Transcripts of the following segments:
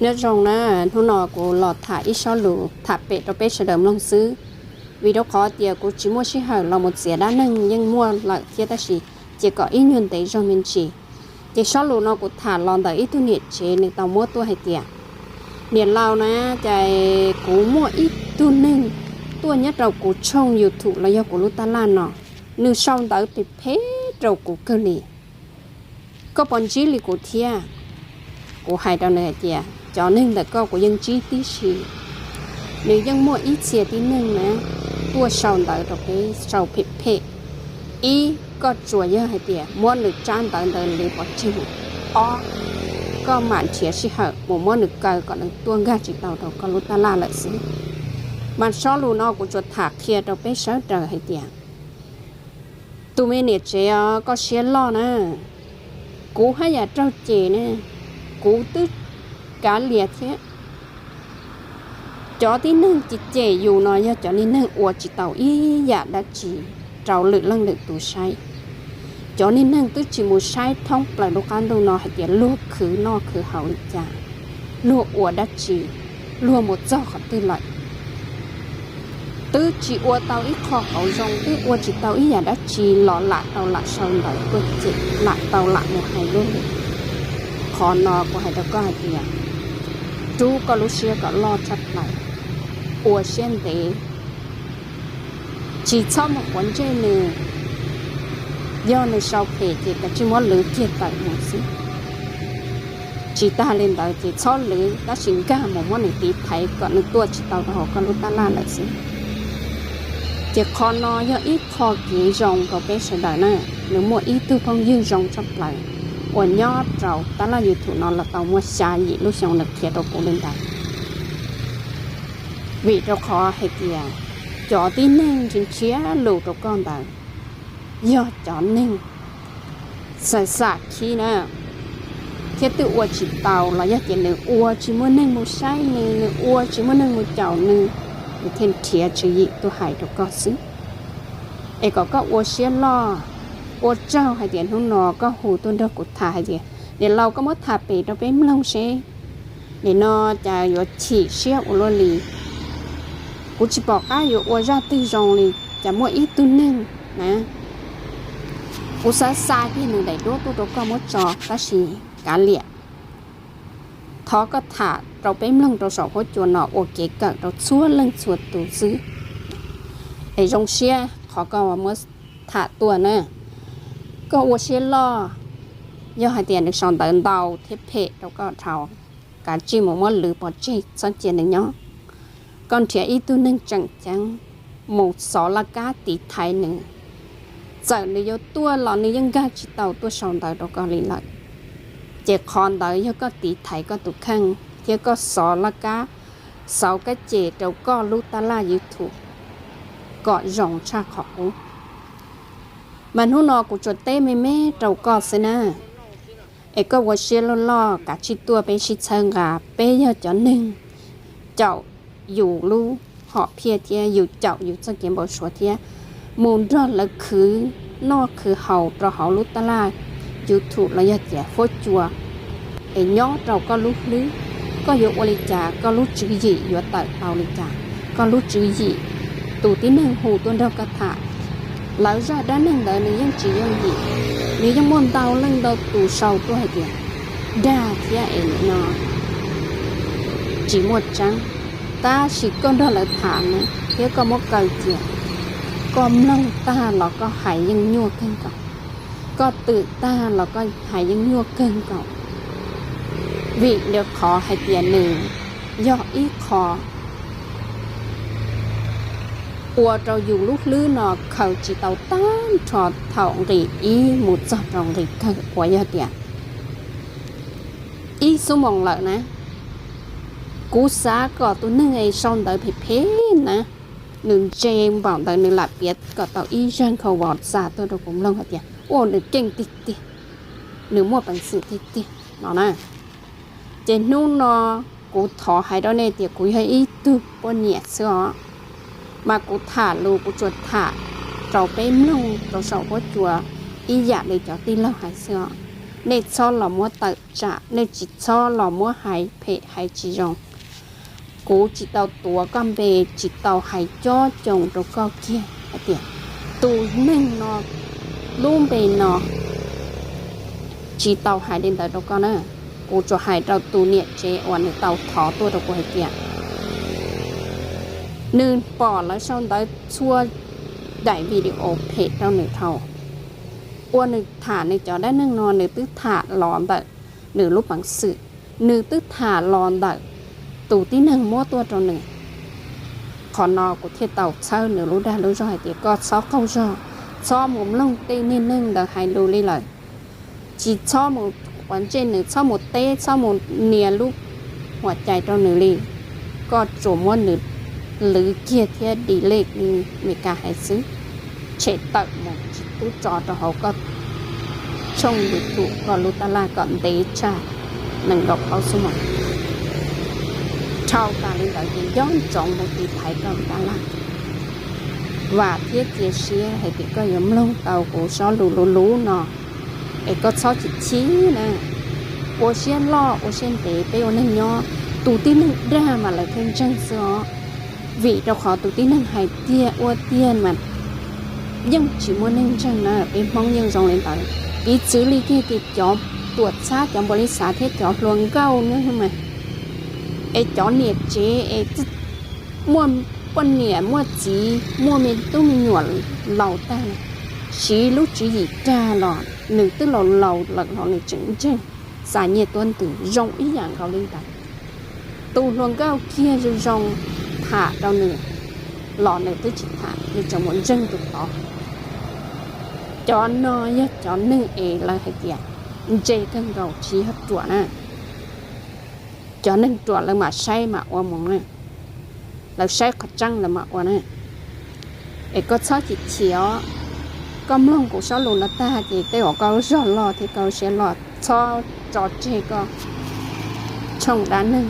Nyob zoo na, hnub no kuv los tham ib sob lus tham pem rau peb sawv daws mloog xwb, vim rau qhov tias kuv tsis muaj sij hawm los mus txiav dab neeg yeej muaj lawm thiab, tab sis cia kom ib nyuag ntev zog me ntsis. Ces sob lus no kuv tham los ntawm ib tug niam tsev nws tau muab tuaj hais tias, niam laus na, ces kuv muaj ib tug neeg tuaj nyob rau kuv tshooj YouTube los yog kuv lub tab laj no, nws sau ntawv phem phem rau kuv kawg li. Koj puas ntsib li kuv thiab? Kuv hais rau nws hais tias cov neeg ntawm koj kuv yeej ntsib tib si. Nws yeej muaj ib txhia tib neeg na tuaj sau ntawv rau peb sau phem phem. Ib, koj tsuas yog hais tias muab nws tsab ntawv ntawd li pov tseg mus. Ob, koj mam nrhiav sij hawm mus muab nws kaw kom nws tuaj nkag tsis tau rau koj lub tab laj lawm xwb. Mas sob lus no kuv tsuas tham qhia rau peb sawv daws hais tias, tus me niam tsev os, koj siab loj na. Kuv haj yam raug cem ne, kuv twb kav liam thiab. Cov tib neeg cem cem yus no yog cov niag neeg ua tsis tau ib yam dab tsi rau lwm leej lwm tus saib. Cov niag neeg twb tsis mus saib thoob plaws lub qab ntuj no hais tias luag khwv noj khwv haus li cas, luag ua dab tsi, luag mus txog qhov twg lawm. Twb tsis ua tau ib qho qauv zoo, twb ua tsis tau ib yam dab tsi los lam tau lam sau ntawv tuaj cem, lam tau lam mus hais luag li. Qhov no kuv hais rau koj hais tias, rub koj lub siab kom loj tshaj plaws, ua siab ntev, tsis txhob mus quav ntsej nws. Yog nws sau phem ces kav tsij muab lwv kiag tawm mus xwb. Tsis tag li ntawd ces txhob lwv, tab sis nkag mus muab nws tiv thaiv kom nws tuaj tsis tau rau hauv koj lub tab laj lawm xwb. Ces qhov no yog ib qho kev zoo rau peb sawv daws na. Nws muaj ib tug phooj ywg zoo tshaj plaws uas nyob rau tab laj YouTube no los tau muaj xya yim lub xyoo, nws qhia rau kuv li ntawd. Vim rau qhov hais tias cov tib neeg nrhiav nrhiav lus rau koj ntawd yog cov neeg xam xam khib na, thiab twb ua tsis tau los yog tias nws ua tsis muaj neeg mus saib nws, nws ua tsis muaj neeg mus caum nws, nws thiaj nrhiav tswv yim tuaj hais rau koj xwb. Es kom koj ua siab loj, ua tsaug hais tias hnub no koj hu tuaj nrog kuv tham hais tias, niam laus, koj muab tham pem rau peb mloog seb nim no cas yuav chim siab ua luaj li. Kuv tsis pom qab yuav ua zaj twg zoo li, cas muaj ib tug neeg na, kuv xav xa kiag nws daim duab tuaj rau koj muab tso, tab sis kav liam. Thov koj tham rau peb mloog rau saum huab cua no ua kev kawm rau txhua leej txhua tus xwb. Es zoo siab qhov koj muab tham tuaj na. Koj ua siab loj, yog hais tias nws sau ntawv ntau thiab phem rau koj dhau, kav tsij mus muab lwv pov tseg, txhob cia nws nyob. Koj nrhiav ib tug neeg tseem ceeb mus xov laj kab tiv thaiv nws. Txawm nws yuav tuaj los nws yeej nkag tsis tau tuaj sau ntawv rau koj li lawm. Ces qhov ntawd yog koj tiv thaiv koj tus kheej thiab koj xov laj kab, xauv kab cem rau koj lub tab laj YouTube kom zoo tshaj qhov qub. Mas hnub no kuv tsuas teb me me rau koj xwb na. Es koj ua siab loj loj, kav tsij tuaj peb sib txhawb nqa, peb yog cov neeg caum yus lub hom phiaj thiab yus caum yus txoj kev npau suav thiab mus nrog lawv khwv noj khwv haus rau hauv lub tab laj YouTube los yog tias huab cua. Es nyob rau koj lub hlwb, koj yuav ua li cas, koj lub tswv yim yuav tawm tau li cas, koj lub tswv yim, tus tib neeg hu tuaj nrog koj tham, lawv zaj dab neeg ntawd nws yeej tsis yooj yim, nws yeej muaj ntau leej ntau tus sau tuaj hais tias dag thiab es nim no tsis muaj tseeb, tab sis koj nrog lawv tham na thiab koj muab kaw cia, koj mloog tag los koj hais yeej nyuaj kawg nkaus, koj twm tag los koj hais yeej nyuaj kawg nkaus. Vim li qhov hais tias nws yog ib qho ua rau yus lub hlwb no khaws tsis tau tag nrho thaum nqis ib mus txog rau nqis kawg uas yog tias ib xuab moos lawm na. Kuv xav kom tus neeg es sau ntawv phem phem na, nws ntse npaum ntawd nws lam piav kom tau ib zaj nkhaus vos xa tuaj rau kuv mloog hais tias ua nws keej tiag tiag, nws muaj peev xwm tiag tiag no na. Ces hnub no kuv thov hais rau nej tias kuv yog ib tug poj niam xwb os, mas kuv tham lus kuv tsuas tham rau peb mloog rau saum huab cua ib yam li cov tij laug hais xwb os. nej txhob los muab tawm tsam, nej tsis txhob los muab hais phem hais tsis zoo. Kuv tsis tau tuav koj npe, tsis tau hais cob coos rau koj kiag hais tias tus neeg no lub npe no, tsis tau hais li ntawd rau koj na. Kuv tsuas hais rau tus niam tsev uas nws tau thov tuaj rau kuv hais tias nws pom lawv sau ntawv txhua daim video phem rau nws dhau. Ua nws tham nws cov dab neeg no nws twb tham los ntawm nws lub peev xwm, nws twb tham los ntawm tus tib neeg muab tuaj rau nws. Qhov no kuv thiaj tau txhawb nws lub dag lub zog hais tias koj txhob qaug zog, txhob mus mloog tej niag neeg ntawd hais lus li lawm. Tsis txhob mus quav ntsej nws, txhob mus teb, txhob mus nias lub huam cai rau nws li. Koj tsuas muab nws lwv kiag thiab delete li Meskas hais xwb, tshem tawm mus tsis pub tso rau hauv koj tshooj YouTube, koj lub tab laj kom ntev tshaj nees nkaum plaub xuab moos. Dhau tas li ntawd ces nco ntsoov mus tiv thaiv koj lub tab laj. Vam thiab cia siab hais tias koj yuav mloog tau kuv sob lus luv luv no, es koj txhob chim chim na. Ua siab loj ua siab ntev peb ua neeg nyob, tus tib neeg dag mas lawv thiaj ntseeg xwb os. Vim rau qhov tus tib neeg hais tiag ua tiag mas yeej tsis muaj neeg ntseeg na, peb Hmoob yeej zoo li ntawd. Piv txwv li kiag tias cov tuam txhab, cov npaum li xav thiab cov hluas nkauj no mas, es cov niam tsev es muaj poj niam muaj txiv muaj me tub me nyuam laus tag, siv lub tswv yim dag los nws twb laus laus lawm los nws tseem ntseeg xa nyiaj tuab ntws zoo ib yam nkaus li ntawd. Tus hluas nkauj kiag zoo zoo tham rau nws los nws twb tsis tham, nws tseem mus ntseeg tus tod. Cov no yog cov neeg es lawv hais tias ntse kawg nkaus tsis yog ruam na. Cov neeg ruam lawv mam saib mam ua mus na, lawv saib qhov tseeb lawv mam ua na. Es koj txhob chim chim os, koj mloog kuv sob lus no tag ces tej zaum koj lub zog loj thiab koj lub siab loj, txhob tso tseg koj tshooj dab neeg.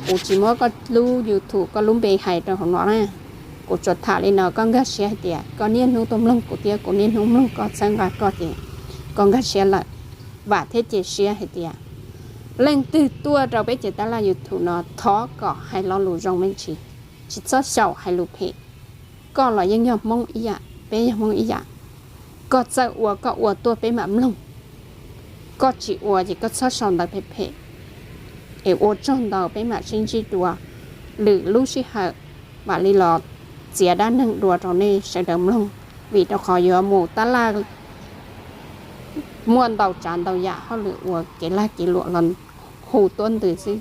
Kuv tsis muab koj lub YouTube koj lub npe hais rau hauv no na. Kuv tsuas tham li no, koj nkag siab hais tias koj niaj hnub tuaj mloog kuv thiab kuv niaj hnub mloog koj txhawb nqa koj ces koj nkag siab lawm. Vam thiab cia siab hais tias leej twg tuaj rau peb cev tab laj YouTube no thov kom hais lo lus zoo me ntsis, tsis txhob xyaum hais lus phem. Koj los yeej yog Hmoob ib yam, peb yog Hmoob ib yam. Koj txawj ua koj ua tuaj peb mam mloog, koj tsis ua ces koj txhob sau ntawv phem phem. Es ua tsaug ntau, peb mam sib ntsib dua lwm lub sij hawm, mam li los txiav dab neeg dua rau nej sawv daws mloog, vim rau qhov yuav mus tab laj muaj ntau tsav ntau yam hauj lwm ua kev lag kev luam los hu tuab ntws xwb,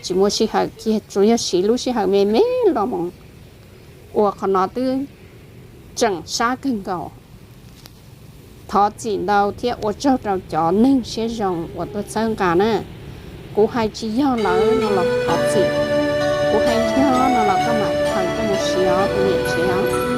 tsis muaj sij hawm kiag, tsuas yog siv lub sij hawm me me los mus ua qhov no twb tseem sab kawg nkaus. Thov txim ntau thiab ua tsaug rau cov neeg siab zoo uas tuaj txhawb nqa na. Kuv hais tsis yog lawv no los thov txim, kuv hais yog no los koj mam khaws koj mus siv os tus niam tsev.